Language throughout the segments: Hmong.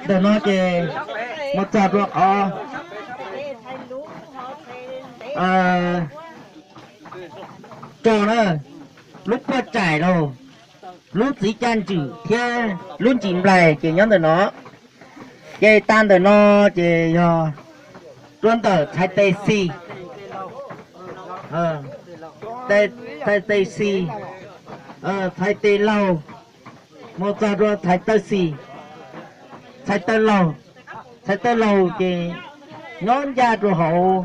Ntawm no ces mus txog rau qhov tso na, lub puaj tsaim los, lub txiv caj ntswm thiab lub ntsis nplais ces nyob ntawm no. Ces tag ntawm no ces yog rau ntawm txhais tes xis, txhais tes xis, txhais tes laug, mus txog rau txhais taw xis, txhais taw laug, txhais taw laug ces nyob ncaj rau hauv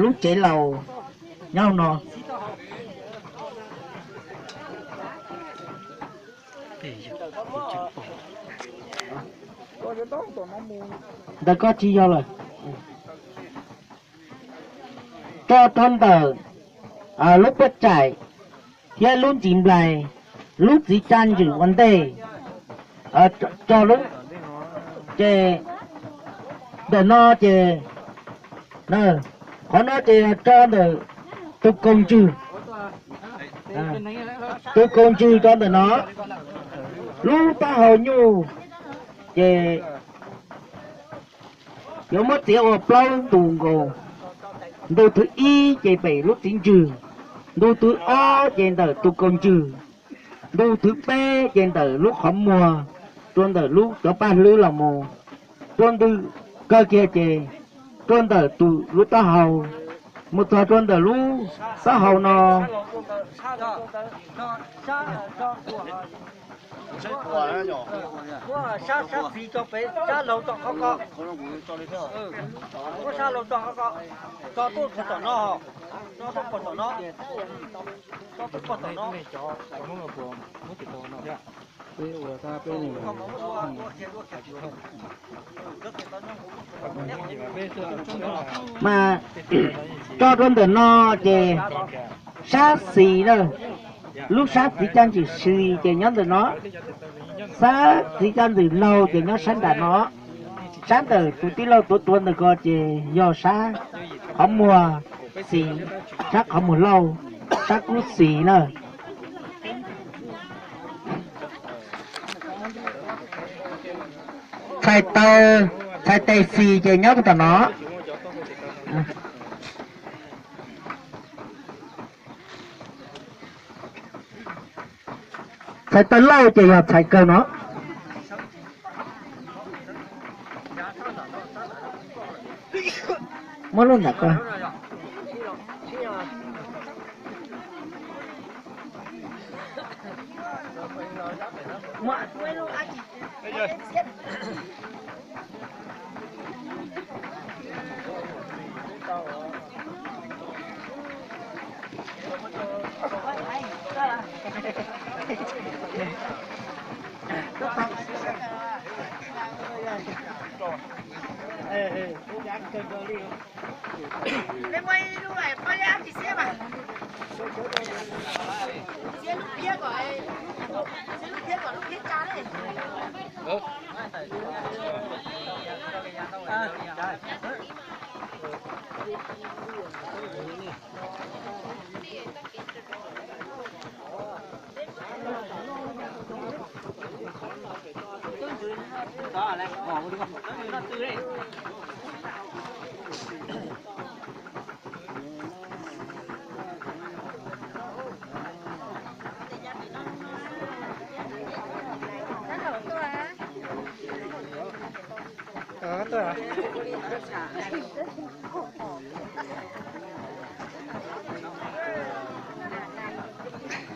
lub tsev laus nyob no. Ntawm koj tsis yog lawm. Tso rau ntawm lub puaj tsaim thiab lub ntsis nplais, lub txiv caj ntswm ua ntej. Tso lub, ces ntawm no ces, qhov no ces tso ntawm tus kaus ntswg, tus kaus ntswg rau ntawm no. Lub taub hau nyuj ces yuav muab txiav ua plaub ntu nkaus. Ntu thib ib ces pem lub txiv ntswg, ntu thib ob ces ntawm tus kaus ntswg, ntu thib peb ces ntawm lub qhov muag rau ntawm lub cov paj hlwb los mus, rau ntawm, kawg kiag ces rau ntawm tus lub taub hau, mus txog rau ntawm lub taub hau no. Muab sab txiv tso pem, sab laug tso qhov ko. Muab sab laug tso qhov ko. Tso tuaj puag tom no, tso tuaj puag tom no, tso tuaj puag tom no. Mas tso rau ntawm no ces sab xis na, lub sab txiv caj ntswm xis ces nyob ntawm no, sab txiv caj ntswm laug ces nyob sab nram no, sab ntawm tus tij laug tuav tuav ntawm ko ces yog sab qhov muag xis, sab qhov muag laug, sab kub xis na. Txhais taw, txhais tes xis ces nyob tom no. Txhais taw laug ces yog txhais kawg no. Muab lub ntawm ko.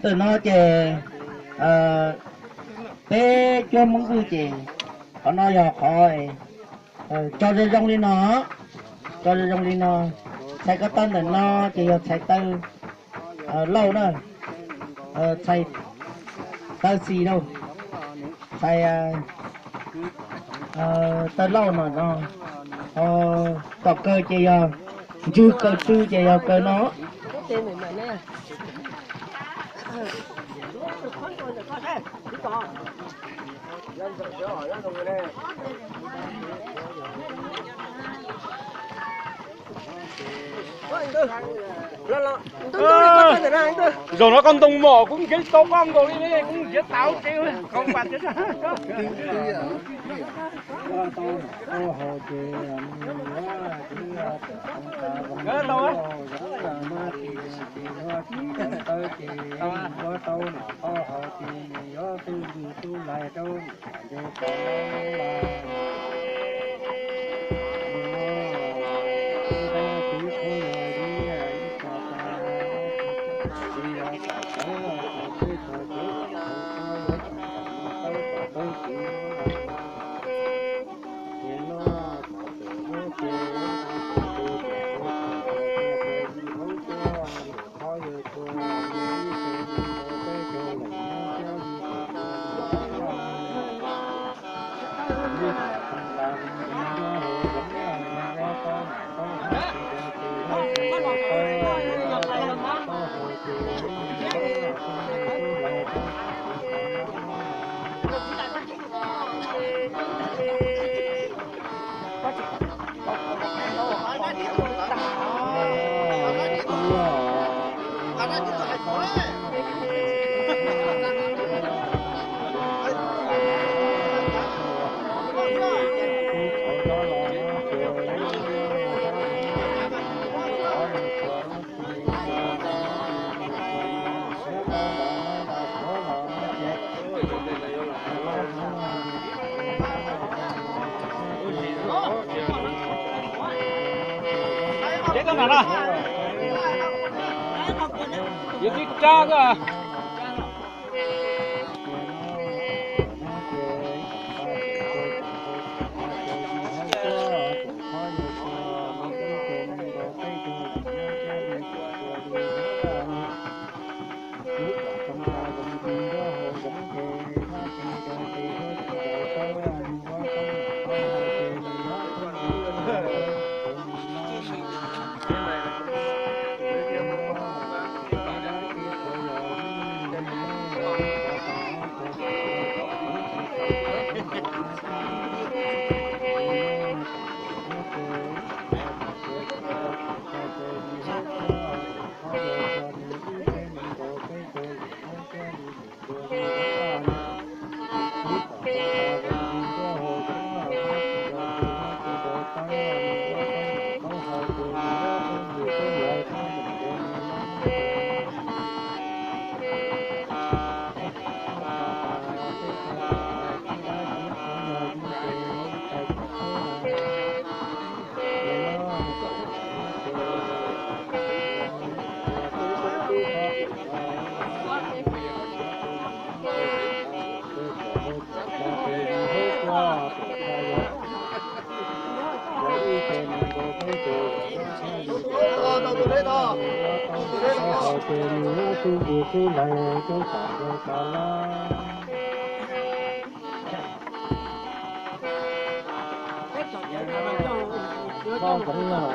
Tam no ces peb cuab Hmoob Vwj ces qhov no yog qhov tso zoo zoo li no, tso zoo zoo li no. Txhais ko taw ntawm no ces yog txhais taw lauj na, txhais taw xis lauj, txhais taw lauj no no. Tom kaw ces yog ntswg kaw tsw ces yog kaw no. Zaum no koj ntoo mom kuv nrhiav tsis tau koj nkaus li, kuv Ntawd lawv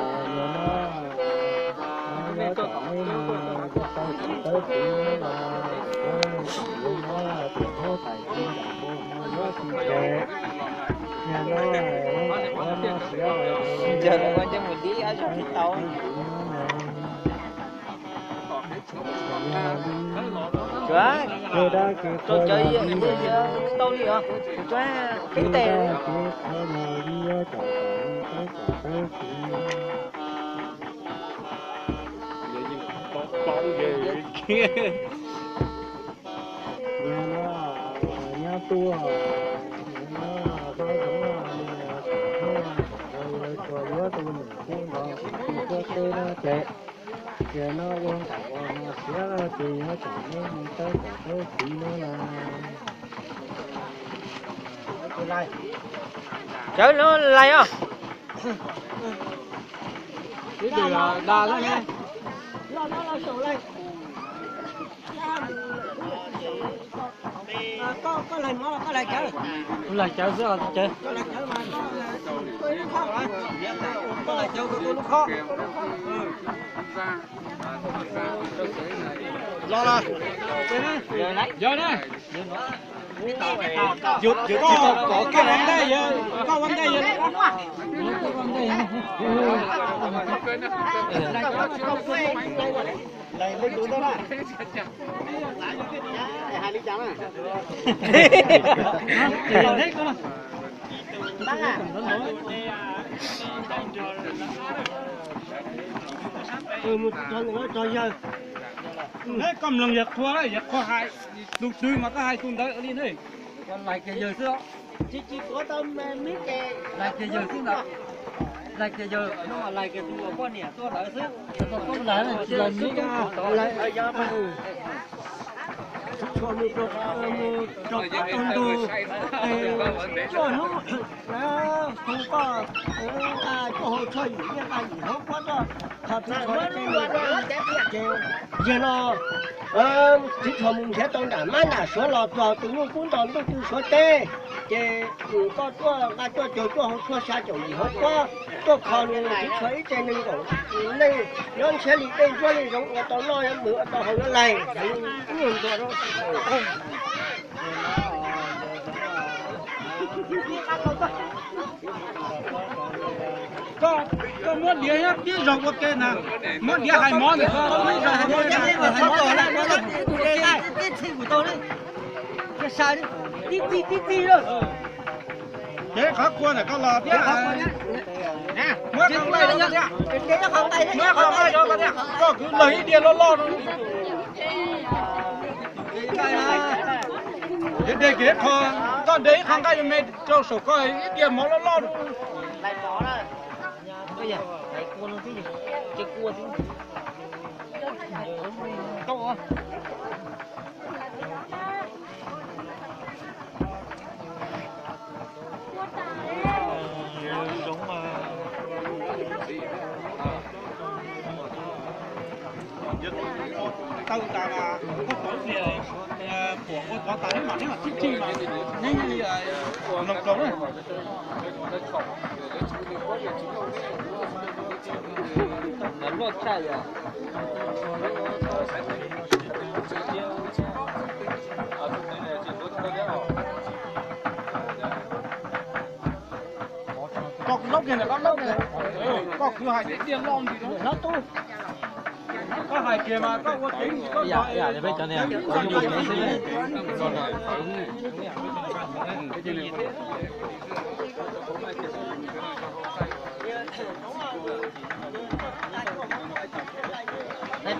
ua ncej mus dib ob zaug tsis tau. Tsuav rau cawv tsis tau li os, tsuav kev tes. Ces no ua nqaim ua no siav ces yuav tsum muab mus tawb kom tawb txiv no na. Cawv no lais os. Ib tug da lawm ne. Lais cawv xwb os cawv. Los na. Yog na. Yuav tsis tau pov kiag ua ntej yawg, koj ua ntej yawg. Hais li cas na? Koj mloog yawg qhua, yawg qhua hais, tus twg mas koj hais tus ntawd li ne. Lais kiag yawg xwb. Lais kiag yawg xwb ntawd. Lais kiag yawg, no mas lais kiag tus uas poj niam tuaj ntawd xwb. Tshua mus rau, mus rau qab rau ntug, cuaj hnub, tus koj, nqa cuaj hau tshuaj yim, nqa yim hau kuab tuaj, qhov txiv tshuav ib tse, ces yawg no txiv tshuav mus nrhiav tau nram mab nram suav los txog tus nyuj kub nto ntuj tu suav teb, ces koj tuaj nqa cuaj caug cuaj hau tshuaj, xya caum yim hau kuab tuaj kho nws, txiv tshuav ib tse nees nkaum leej, nyob ntshiab li dej ntsuab li zoov, ua tau noj ua tau haus yuav laig. Koj muab diav thiab tib zoo ua ke na, muab diav hais mov ntawm koj, muab ib zoo hais mov. Ces qhov kua ntawm koj los thiab, muab qhov nqaij rau koj thiab, muab qhov nqaij rau koj thiab, koj kwv lawg ib diav loj loj rau. Ces de kiag qho, koj de ib qho nqaij me rau saum koj, ib diav mov loj loj rau. Tau tas mas koj pom tias pom ua tov tas neb mam, neb mam tib txij mas neb mloog tau na. Koj laub kiag ntawm koj laub kiag, koj kwv hais tias diav loj ntsis rau. Koj hais kiag mas koj ua kev ntsis koj.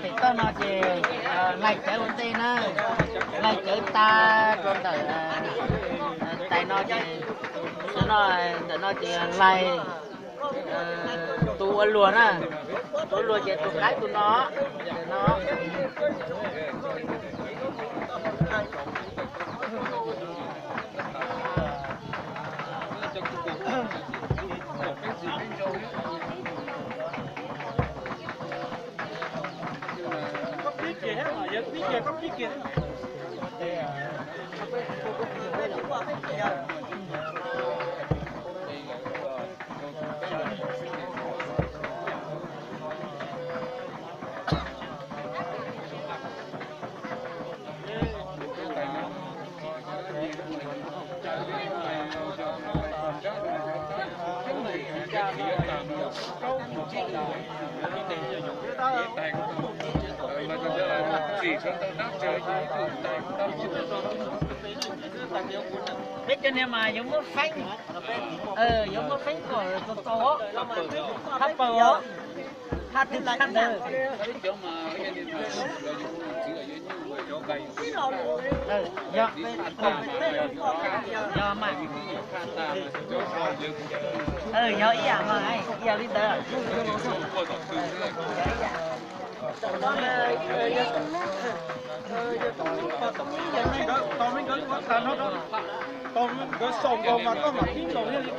Pem toj no ces laig cawv ua ntej na, laig cawv tas rau ntawm tais no ces, no, ntawm no ces laig tus ua luag na, tus ua luag ces tus qaib tus no, ntawm no. Peb cov niag mas yuav muab feeb, yuav muab feeb kom txaus txaus os, hab paws os, hab twg hab ntawd. Yog, yog mas, yog ib yam mas, ib yam li ntawd. Tos me nkawd ua tag nrho, tos nkawd xaus nkaus mas koj mam pib nkaus thiaj li.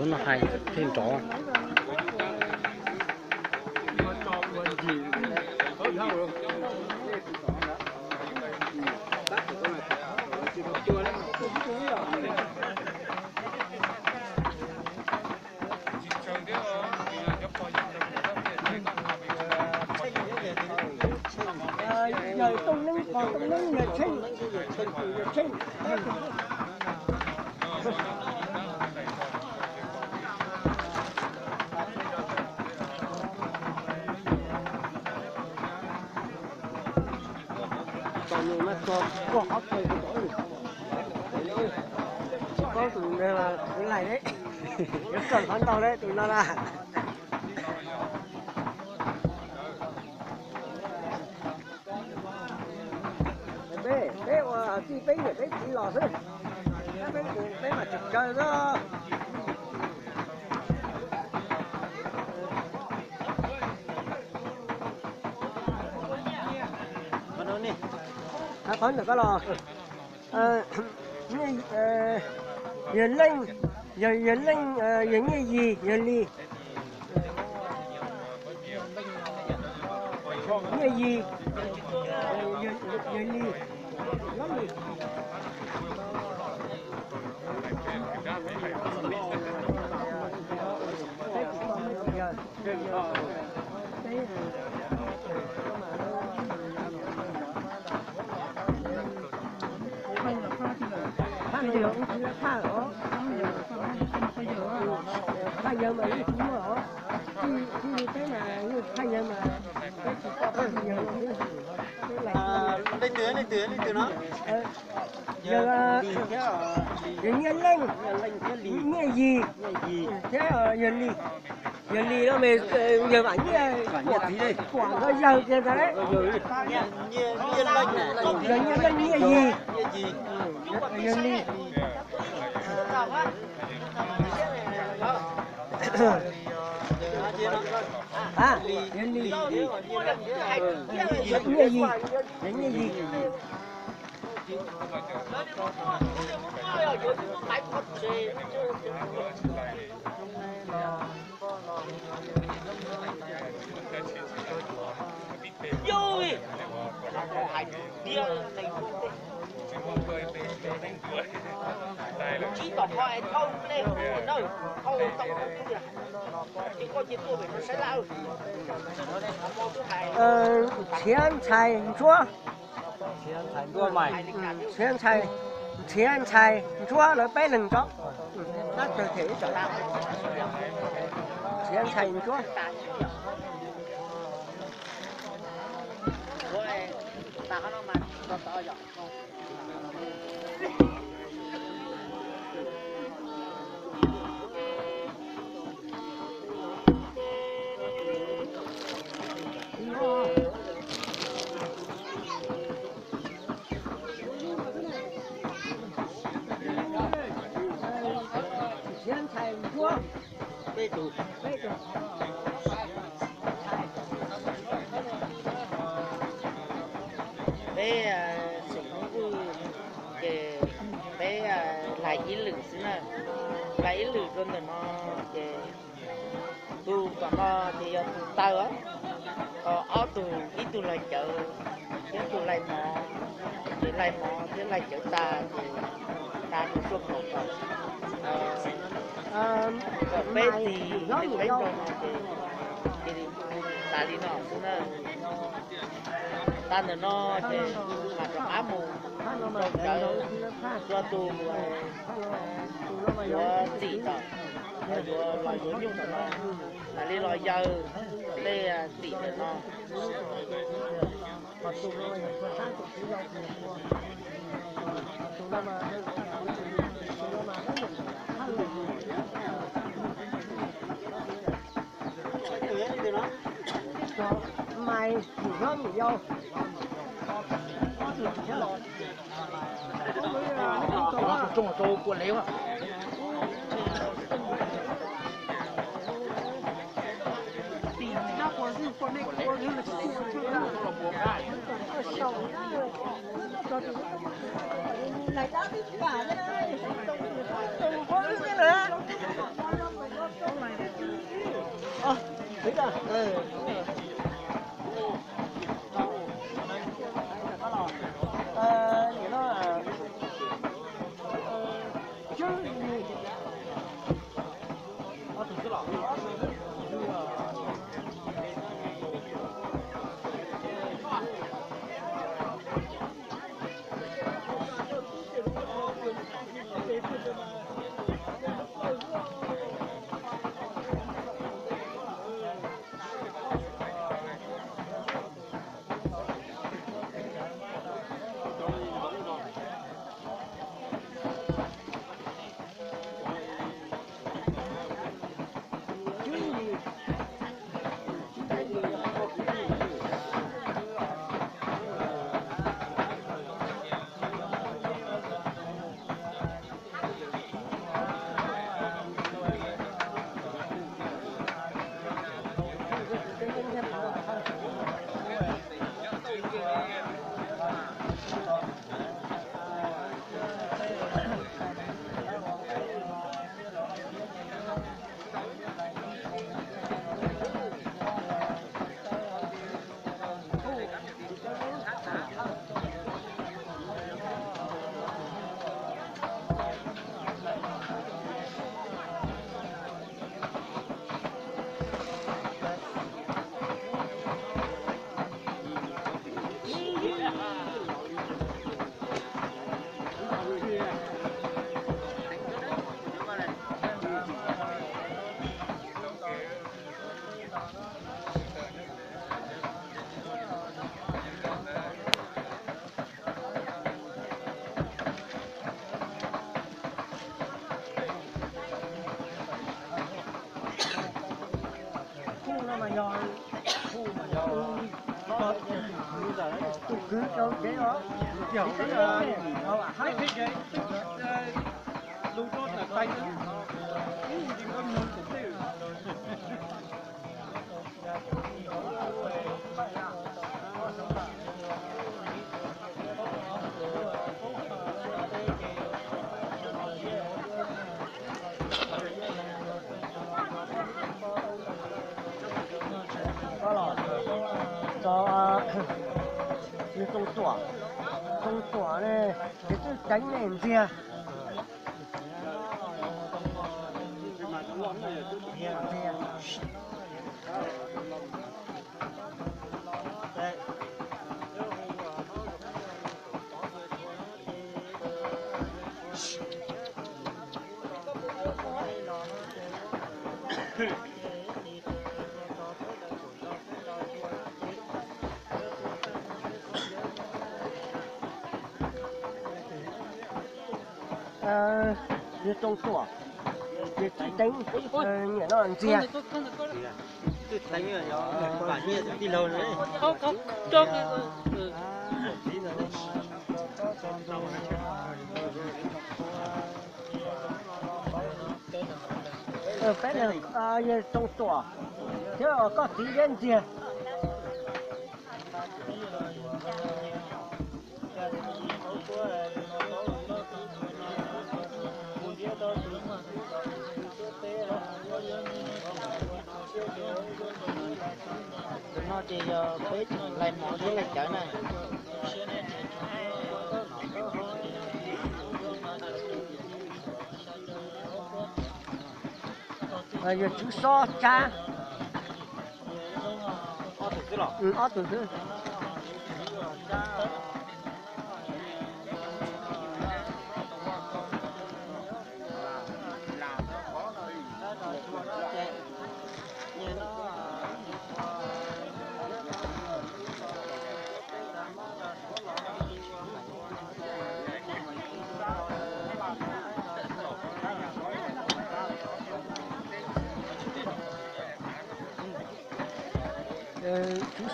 No hais thiaj nrov. Yawg Tooj Neeb, Pog Tooj Neeb, yawg Tsheej, yawg Tsheej. Txom nyem mas txog koj qhov kawg tsis paub tus ntawd los kuv laig thiab. Yuav kawg qhov ntau thiab tus no na. Peb, peb ua tij peb niam peb txiv los xwb, peb, peb mas tsis kawg xwb. Qhov ntawm ko los yawg Leej, yawg, yawg Leej, yawg Nyiaj Yis, yawg Lis, Nyiaj Yis, yawg Lis, Lob Lis. Phaj yawg mas yeej tsis muaj os. Txij li peb mas yeej phaj yawg mas, peb tsis tau phaj yawg. Leej twg, leej twg, leej twg no? Yawg, yawg Nyiaj Leej, Nyiaj Yis thiab yawg Lis. Yawg Lis no mas yawg Vam Nyiaj, Vam Nyiaj txiv, Vam Nyiaj yawg kiag ntag. Yawg Nyiaj Leej, Nyiaj Yis, yawg Lis. A, yawg Lis, Nyiaj Yis, yawg Nyiaj Yis. Nrhiav ntxhais ntsuab, nrhiav ntxhais, nrhiav ntxhais ntsuab lawv peb leeg tso. Nrhiav ntxhais ntsuab. Nrhiav ntxhais ntsuab. Peb, xeem Hmoob Vwj ces peb laig ib lwm xwb na, laig ib lwm rau ntawm no ces tus tom no ces yog tus taw, ho ob tug, ib tug laig cawv thiab ib tug laig mov, ces laig mov thiab laig cawv tas ces tas rau suab kom kom kom peb txis peb nrog no ces cia li tas li no xwb na. Tas ntawm no ces mam rov qab mus rau ntawd, rau tus yuav txim tom, yuav los yuav nyuj tom no, mam li los yawg tej txim ntawm no. Mais nyuam hlob nyuam yau, ob tug tsis tshab los. Tim nyob puas xwb, Tus kwv rau kev os. Tso, Txoov Tuam, Txoov Tuam ne, ces twb teev ne ntxiag. Yog Txoov Tuam, ces twb teev, nyiam no ntxiag. Peb yog Txoov Tuam thiab koj txiv Liab Ntxiag. Tus no ces yog peb tseem laig mov thiab laig cawv na. Yog Tswv Xob Tsab. Ob tug xwb. Tswv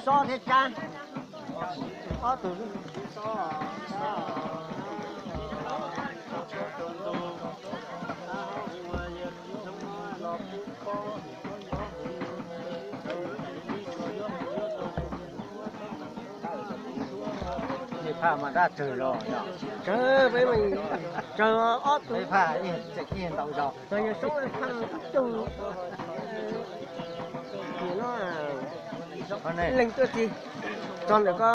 Xob thiab Tsab, ob tug. Phaj mas dab tsawg los? Tsawg, peb mas tsawg ob tug. Peb phaj ib ntau zog. Txog yawg Soob phaj ib tug. Nim no leeg tuaj txi txog ntawm ko.